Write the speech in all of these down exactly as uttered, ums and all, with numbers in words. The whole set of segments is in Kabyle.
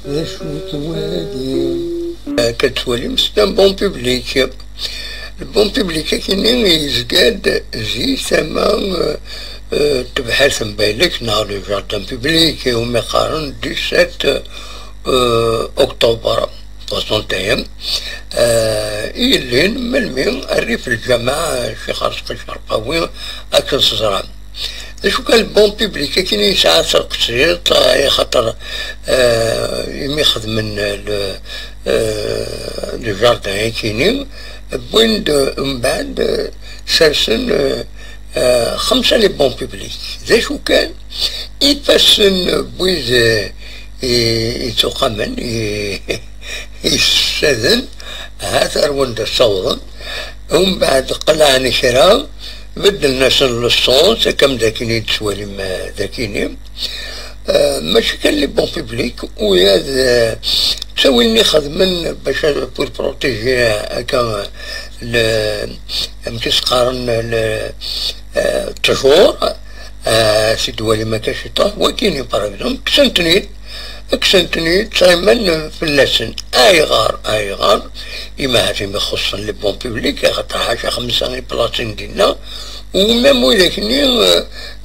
D acu twali? Akka tettwalim, c'est un bon public. Le bon public akini yezga-d zi tama, euh, euh, tebḥirt n baylek neɣ le jardin public, umi qqaren dix-sept, euh, octobre soixante et un, euh, i yellin melmi rrif lǧameɛ Ccix Arezqi Cerqawi, akken teẓram. D acu kan, le bon public akken yesɛa tarqsiṭ, eh, axaṭer, eh, imi xedmen le, eh, le jardin akini, wwin-d, eh, mbeɛd, eh, sersen, eh, eh, xemsa les bons publics. D acu kan, ifassen n wid, eh, i, ittuqamen, i, yessefsaden, hat ar wanda ssawḍen. Umbeɛd qelɛen kra, beddlen-asen le sens, akka am d akken i d-tettwalim, eh, d akini. Eh, mačči kan les bons publics, ula d, eh, ttawil-nni xedmen bac ad, pour protéger, eh, akka, le, amek i s-qqaren, le, eh, ttjur, eh, si d-twalim akka ciṭuḥ, wakini, par exemple, kksen-ten-id, kksen-ten-id, ttɣiman fell-asen. Ayɣer? Ayɣer? Imi ahat imi xuṣṣen les bons publics, axaṭer ḥaca xemsa i plaṣin dinna, u même widak-nni,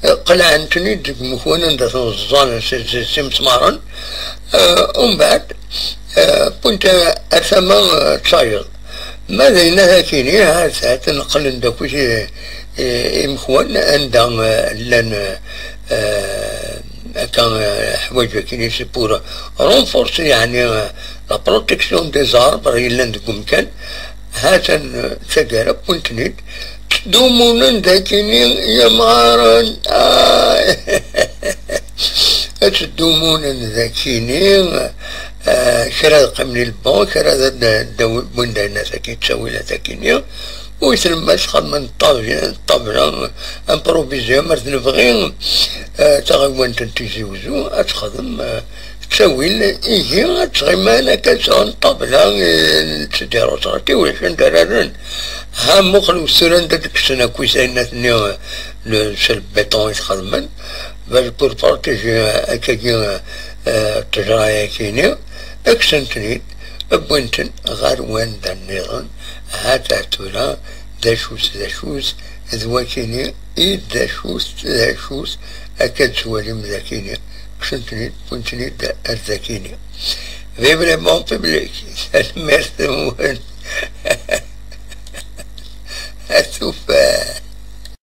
eh, qelɛen-ten-id deg umekwan anda ten-ẓẓan s, s, s imesmaren, eh, umbeɛd, eh, wwin-t ar tama, eh, d tayeḍ. Ma d ayen akini, hat, hat neqqlen-d akk i, i, imekwan anda, eh, llan, eh, akka, eh, ḥwaǧ akini, c'est pour renforcer, yeɛni, eh, la protection des arbres yellan deg umkan. Hatan, eh, taggara, wwin-ten-id, ttdumunen d akini yemɣaren. Ah! Ad ttdumunen d akini, eh, kra ad qqimen i lebɣu, kra ad d-, d-, wwin-d ayen ad ak-, ttawil ad akini. U tlemmast xedmen ṭṭabla, ṭṭabla, improvisé, mer d-nebɣi, eh, taɣiwant n Tizi Uzzu, ad texdem, eh, ttawil, ihi ad ttɣiman akka sɛun ṭṭabla, eh, n tdiruṣati, ulac anda ara rren. Ha, muqel ussuran da d-kksen akk isayen-nni, eh, le, s lbiṭun i t-xedmen, bal pour protéger, eh, akkagi, eh, ṭṭejra-yakini, kksen-ten-id, wwin-ten ɣer wanda nniḍen, ha-t-a tura, d acu-t, d acu-t, d wakini, i d acu-t, d acu-t, akka d-twalim d akini, kksen-ten-id, wwin-ten-id ar d akini. Vive le bon public! Tanemmirt-nwen! Atufan!